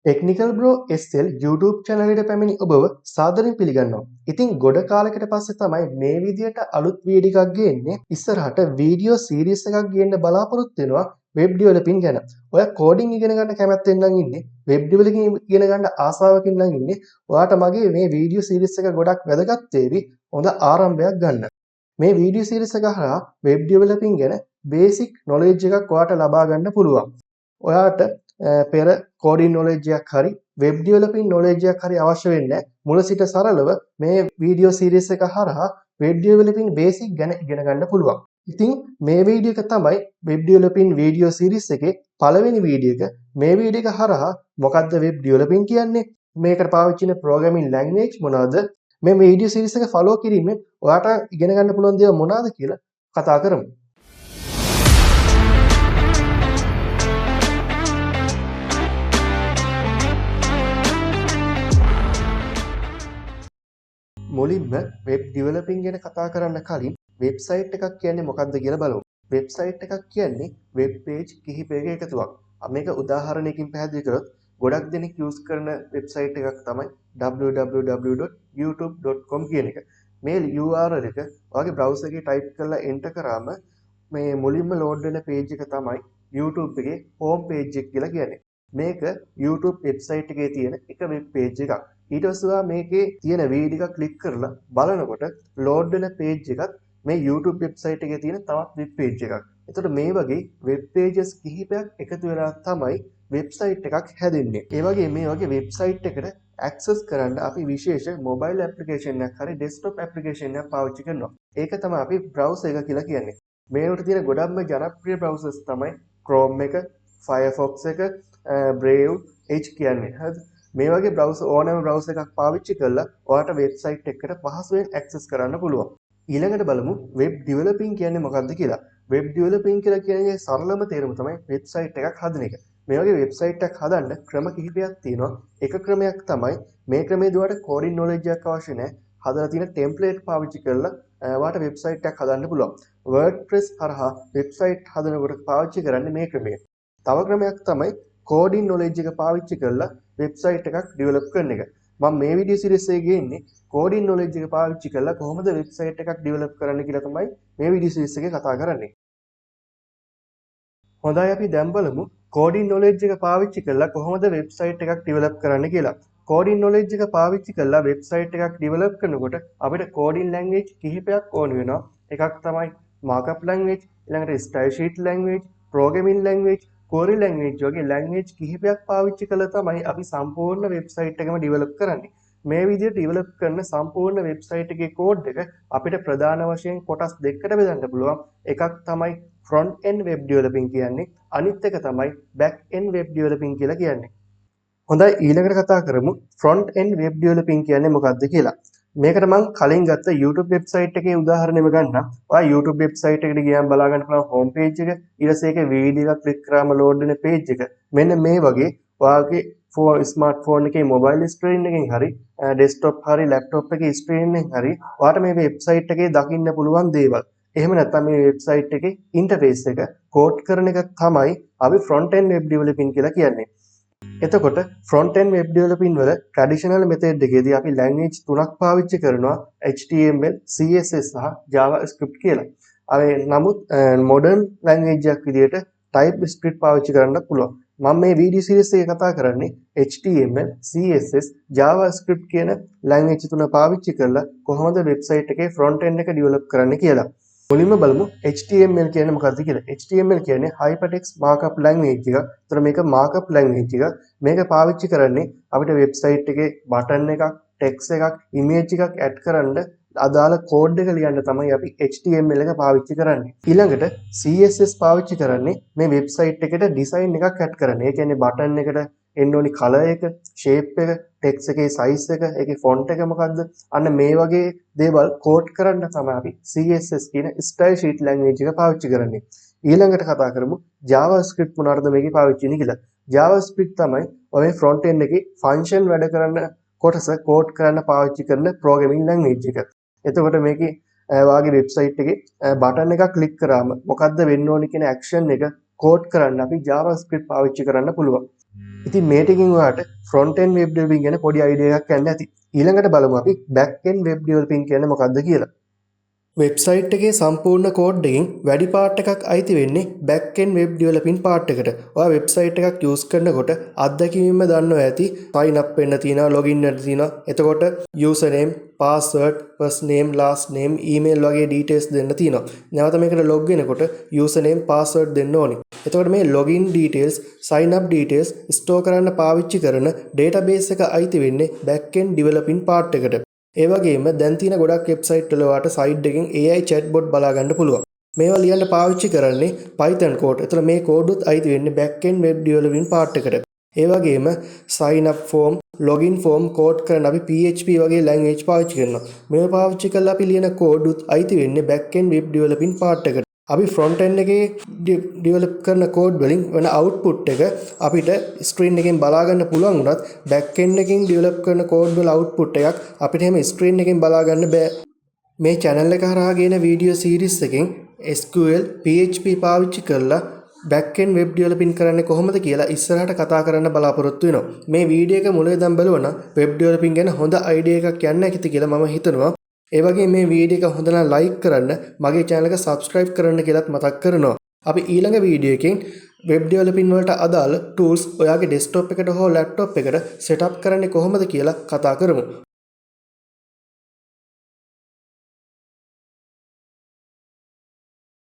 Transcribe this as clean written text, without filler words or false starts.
Technical bro SL YouTube channel එකට පැමිණි ඔබව සාදරයෙන් පිළිගන්නවා. ඉතින් ගොඩ කාලයකට පස්සේ තමයි මේ විදියට අලුත් වීඩියෝ එකක් ගේන්නේ. ඉස්සරහට වීඩියෝ සීරීස් එකක් ගේන්න බලාපොරොත්තු වෙනවා වෙබ් ඩෙවලොපින් ගැන. ඔයා කෝඩින් ඉගෙන ගන්න කැමැත්තෙන් නම් ඉන්නේ, වෙබ් ඩෙවලොපින් ඉගෙන ගන්න ආසාවකින් නම් ඉන්නේ. ඔයාට මගේ මේ වීඩියෝ සීරීස් එක ගොඩක් වැදගත් වේවි. හොඳ ආරම්භයක් ගන්න. මේ වීඩියෝ සීරීස් එක හරහා වෙබ් ඩෙවලොපින් ගැන බේසික් නොලෙජ් එකක් ඔයාට ලබා ගන්න පුළුවන්. ඔයාට පෙර කෝඩින් නොලෙජ් එකක් හරි වෙබ් ඩෙවලොපින් නොලෙජ් එකක් හරි අවශ්‍ය වෙන්නේ නැහැ. මුල සිට සරලව මේ වීඩියෝ සීරීස් එක හරහා වෙබ් ඩෙවලොපින් බේසික් ගැන ඉගෙන ගන්න පුළුවන්. ඉතින් මේ වීඩියෝ එක තමයි වෙබ් ඩෙවලොපින් වීඩියෝ සීරීස් එකේ පළවෙනි වීඩියෝ එක. මේ වීඩියෝ එක හරහා මොකද්ද වෙබ් ඩෙවලොපින් කියන්නේ, මේකට පාවිච්චි වෙන ප්‍රෝග්‍රෑමින් ලැන්ග්වේජ් මොනවද, මේ වීඩියෝ සීරීස් එක ෆලෝ කිරීමෙන් ඔයාට ඉගෙන ගන්න පුළුවන් දේවල් මොනවද කියලා කතා කරමු. මුලින්ම වෙබ් ඩෙවලොපින් ගැන කතා කරන්න කලින් වෙබ්සයිට් එකක් කියන්නේ මොකක්ද කියලා බලමු. වෙබ්සයිට් එකක් කියන්නේ වෙබ් පේජ් කිහිපයක එකතුවක්. මේක උදාහරණයකින් පැහැදිලි කරොත් ගොඩක් දෙනෙක් යූස් කරන වෙබ්සයිට් එකක් තමයි www.youtube.com කියන එක. මේ URL එක ඔයාගේ බ්‍රවුසර් එකේ ටයිප් කරලා එන්ටර් කරාම මේ මුලින්ම ලෝඩ් වෙන පේජ් එක තමයි YouTube එකේ හෝම් පේජ් එක කියලා කියන්නේ. මේක YouTube website එකේ තියෙන එක වෙබ් පේජ් එකක්. ඊට පස්සේ ඔයා මේකේ තියෙන වීඩියෝ එක ක්ලික් කරලා බලනකොට ලෝඩ් වෙන පේජ් එකත් මේ YouTube website එකේ තියෙන තවත් වෙබ් පේජ් එකක්. එතකොට මේ වගේ වෙබ් පේජස් කිහිපයක් එකතු වෙලා තමයි වෙබ්සයිට් එකක් හැදෙන්නේ. ඒ වගේ මේ වගේ වෙබ්සයිට් එකට ඇක්සස් කරන්න අපි විශේෂ මොබයිල් ඇප්ලිකේෂන් එකක් හරි ඩෙස්ක්ටොප් ඇප්ලිකේෂන් එකක් පාවිච්චි කරනවා. ඒක තමයි අපි බ්‍රවුසර් එක කියලා කියන්නේ. මේ වලට තියෙන ගොඩක්ම ජනප්‍රිය බ්‍රවුසර්ස් තමයි Chrome එක, Firefox එක, Brave, Edge කියන්නේ. හරිද? මේ වගේ බ්‍රවුසර් ඕනෑම බ්‍රවුසර් එකක් පාවිච්චි කරලා ඔයාට වෙබ්සයිට් එකකට පහසුවෙන් ඇක්සස් කරන්න පුළුවන්. ඊළඟට බලමු වෙබ් ඩෙවලොපින් කියන්නේ මොකක්ද කියලා. වෙබ් ඩෙවලොපින් කියලා කියන්නේ සරලම තේරුම තමයි වෙබ්සයිට් එකක් හදන එක. මේ වගේ වෙබ්සයිට් එකක් හදන්න ක්‍රම කිහිපයක් තියෙනවා. එක ක්‍රමයක් තමයි මේ ක්‍රමයේදී ඔයාට කෝඩින් නොලෙජ් එකක් අවශ්‍ය නැහැ. හදලා තියෙන ටෙම්ප්ලේට් පාවිච්චි කරලා ඔයාට වෙබ්සයිට් එකක් හදන්න පුළුවන්. WordPress හරහා වෙබ්සයිට් හදනකොට පාවිච්චි කරන්නේ මේ ක්‍රමය. තව ක්‍රමයක් තමයි කෝඩින් නොලෙජ් එක පාවිච්චි කරලා වෙබ්සයිට් එකක් ඩෙවලොප් කරන එක. මම මේ වීඩියෝ සීරීස් එකේ ගේන්නේ කෝඩින් නොලෙජ් එක පාවිච්චි කරලා කොහොමද වෙබ්සයිට් එකක් ඩෙවලොප් කරන්න කියලා තමයි මේ වීඩියෝ සීරීස් එකේ කතා කරන්නේ. හොඳයි, අපි දැන් බලමු කෝඩින් නොලෙජ් එක පාවිච්චි කරලා කොහොමද වෙබ්සයිට් එකක් ඩෙවලොප් කරන්න කියලා. කෝඩින් නොලෙජ් එක පාවිච්චි කරලා වෙබ්සයිට් එකක් ඩෙවලොප් කරනකොට අපිට කෝඩින් ලැන්ග්වේජ් කිහිපයක් ඕන වෙනවා. එකක් තමයි මාක්අප් ලැන්ග්වේජ්, ඊළඟට style sheet language, programming language, query language වගේ ලැන්ග්වේජ් කිහිපයක් පාවිච්චි කරලා තමයි අපි සම්පූර්ණ වෙබ්සයිට් එකම ඩෙවලොප් කරන්නේ. මේ විදිහට ඩෙවලොප් කරන සම්පූර්ණ වෙබ්සයිට් එකේ කෝඩ් එක අපිට ප්‍රධාන වශයෙන් කොටස් දෙකකට බෙදන්න පුළුවන්. එකක් තමයි ෆ්‍රොන්ට් එන්ඩ් වෙබ් ඩෙවලොපින් කියන්නේ, අනිත් එක තමයි බෑක් එන්ඩ් වෙබ් ඩෙවලොපින් කියලා කියන්නේ. හොඳයි, ඊළඟට කතා කරමු ෆ්‍රොන්ට් එන්ඩ් වෙබ් ඩෙවලොපින් කියන්නේ මොකක්ද කියලා. මේකට මං කලින් ගත්ත YouTube website එකේ උදාහරණෙම ගන්නම්. ඔයා YouTube website එකට ගියාම බලා ගන්න පුළුවන් හෝම් පේජ් එක, ඊට පස්සේ ඒකේ වීඩියෝ එකක් ක්ලික් කරාම ලෝඩ් වෙන පේජ් එක. මෙන්න මේ වගේ ඔයාගේ ස්මාර්ට්ෆෝන් එකේ මොබයිල් ස්ක්‍රීන් එකෙන් හරි, ඩෙස්ක්ටොප් හරි, ලැප්ටොප් එකේ ස්ක්‍රීන් එකෙන් හරි ඔයාට මේ වෙබ්සයිට් එකේ දකින්න පුළුවන් දේවල්. එහෙම නැත්නම් මේ වෙබ්සයිට් එකේ ඉන්ටර්ෆේස් එක කෝඩ් කරන එක තමයි අපි ෆ්‍රොන්ට් එන්ඩ් වෙබ් ඩෙවලොපින් කියලා කියන්නේ. එතකොට ෆ්‍රොන්ට් එන්ඩ් වෙබ් ඩෙවලොපින් වල ට්‍රැඩිෂනල් මෙතඩ් එකේදී අපි ලැන්ග්වේජ් තුනක් පාවිච්චි කරනවා, HTML, CSS සහ JavaScript කියලා. නමුත් මොඩර්න් ලැන්ග්වේජ් එකක් විදියට TypeScript පාවිච්චි කරන්න පුළුවන්. මම මේ වීඩියෝ සීරීස් එකේ කතා කරන්නේ HTML, CSS, JavaScript කියන ලැන්ග්වේජ් තුන පාවිච්චි කරලා කොහොමද වෙබ්සයිට් එකේ ෆ්‍රොන්ට් එන්ඩ් එක ඩෙවලොප් කරන්න කියලා. මුලින්ම බලමු HTML කියන්නේ මොකක්ද කියලා. HTML කියන්නේ Hypertext Markup Language එකක්. ඒතර මේක Markup Language එකක්. මේක පාවිච්චි කරන්නේ අපිට වෙබ්සයිට් එකේ බටන් එකක්, ටෙක්ස්ට් එකක්, ඉමේජ් එකක් ඇඩ් කරන්න අදාළ කෝඩ් එක ලියන්න තමයි අපි HTML එක පාවිච්චි කරන්නේ. ඊළඟට CSS පාවිච්චි කරන්නේ මේ වෙබ්සයිට් එකට ඩිසයින් එකක් ඇඩ් කරන්න. ඒ කියන්නේ බටන් එකට එන්න ඕනි කලර් එක, ෂේප් එක, ටෙක්ස්ට් එකේ සයිස් එක, ඒකේ ෆොන්ට් එක මොකද්ද? අන්න මේ වගේ දේවල් කෝඩ් කරන්න තමයි අපි CSS කියන ස්ටයිල් ෂීට් ලැන්ග්වේජ් එක පාවිච්චි කරන්නේ. ඊළඟට කතා කරමු JavaScript මොනවාටද මේකේ පාවිච්චි වෙන්නේ කියලා. JavaScript තමයි ඔය මේ ෆ්‍රොන්ට් එන්ඩ් එකේ ෆන්ක්ෂන් වැඩ කරන කොටස කෝඩ් කරන්න පාවිච්චි කරන ප්‍රෝග්‍රෑමින් ලැන්ග්වේජ් එක. එතකොට මේකේ ඔයාගේ වෙබ්සයිට් එකේ බටන් එකක් ක්ලික් කරාම මොකද්ද වෙන්න ඕනි කියන ඇක්ෂන් එක කෝඩ් කරන්න අපි JavaScript පාවිච්චි කරන්න පුළුවන්. ඉතින් මේ ටිකෙන් ඔයාලට ෆ්‍රොන්ට් එන්ඩ් වෙබ් ඩෙවලොපින් ගැන පොඩි අයිඩියා එකක් ගන්න ඇති. ඊළඟට බලමු අපි බෑක් එන්ඩ් වෙබ් ඩෙවලොපින් කියන්නේ මොකක්ද කියලා. වෙබ්සයිට් එකේ සම්පූර්ණ කෝඩ් එකකින් වැඩි පාර්ට් එකක් අයිති වෙන්නේ back end web developing part එකට. ඔයා වෙබ්සයිට් එකක් යූස් කරනකොට අත්දැකීමෙන්ම දන්නවා ඇති සයින් අප් වෙන්න තියෙනවා, ලොගින් වෙන්න තියෙනවා. එතකොට user name, password, first name, last name, email වගේ ඩීටේල්ස් දෙන්න තියෙනවා. නැවත මේකට ලොග් වෙනකොට යූසර් නේම්, පාස්වර්ඩ් දෙන්න ඕනේ. එතකොට මේ login details, sign up details store කරන්න පාවිච්චි කරන ඩේටාබේස් එක අයිති වෙන්නේ බෑක් එන්ඩ් ඩෙවලොපින් පාර්ට් එකට. ඒ වගේම දැන් තියෙන ගොඩක් වෙබ්සයිට් වල ඔයාට සයිඩ් එකෙන් AI chatbot බලා ගන්න පුළුවන්. මේවා ලියන්න පාවිච්චි කරන්නේ Python code. එතකොට මේ කෝඩ් උත් අයිති වෙන්නේ back end web developing part එකට. ඒ වගේම sign up form, login form code කරන අපි PHP වගේ ලැන්ග්වේජ් පාවිච්චි කරනවා. මේවා පාවිච්චි කරලා අපි ලියන කෝඩ් උත් අයිති වෙන්නේ back end web developing part එකට. අපි ෆ්‍රොන්ට් එන්ඩ් එකේ ඩෙවලොප් කරන කෝඩ් වලින් වෙන අවුට්පුට් එක අපිට ස්ක්‍රීන් එකෙන් බලා ගන්න පුළුවන් වුණත්, බෑක් එන්ඩ් එකෙන් ඩෙවලොප් කරන කෝඩ් වල අවුට්පුට් එකක් අපිට එහෙම ස්ක්‍රීන් එකෙන් බලා ගන්න බෑ. මේ චැනල් එක හරහා ගෙන වීඩියෝ සීරීස් එකෙන් SQL, PHP පාවිච්චි කරලා බෑක් එන්ඩ් වෙබ් ඩෙවලොපින් කරන්නේ කොහොමද කියලා ඉස්සරහට කතා කරන්න බලාපොරොත්තු වෙනවා. මේ වීඩියෝ එක මුල ඉඳන් බැලුවා නම් වෙබ් ඩෙවලොපින් ගැන හොඳ අයිඩියා එකක් යන්න ඇති කියලා මම හිතනවා. ඒ වගේ මේ වීඩියෝ එක හොඳ නම් ලයික් කරන්න, මගේ චැනල් එක සබ්ස්ක්‍රයිබ් කරන්න කියලාත් මතක් කරනවා. අපි ඊළඟ වීඩියෝ එකෙන් වෙබ් ඩෙවලොපින් වලට අදාළ ටූල්ස් ඔයාගේ ඩෙස්ක්ටොප් එකට හෝ ලැප්ටොප් එකට සෙටප් කරන්නේ කොහොමද කියලා කතා කරමු.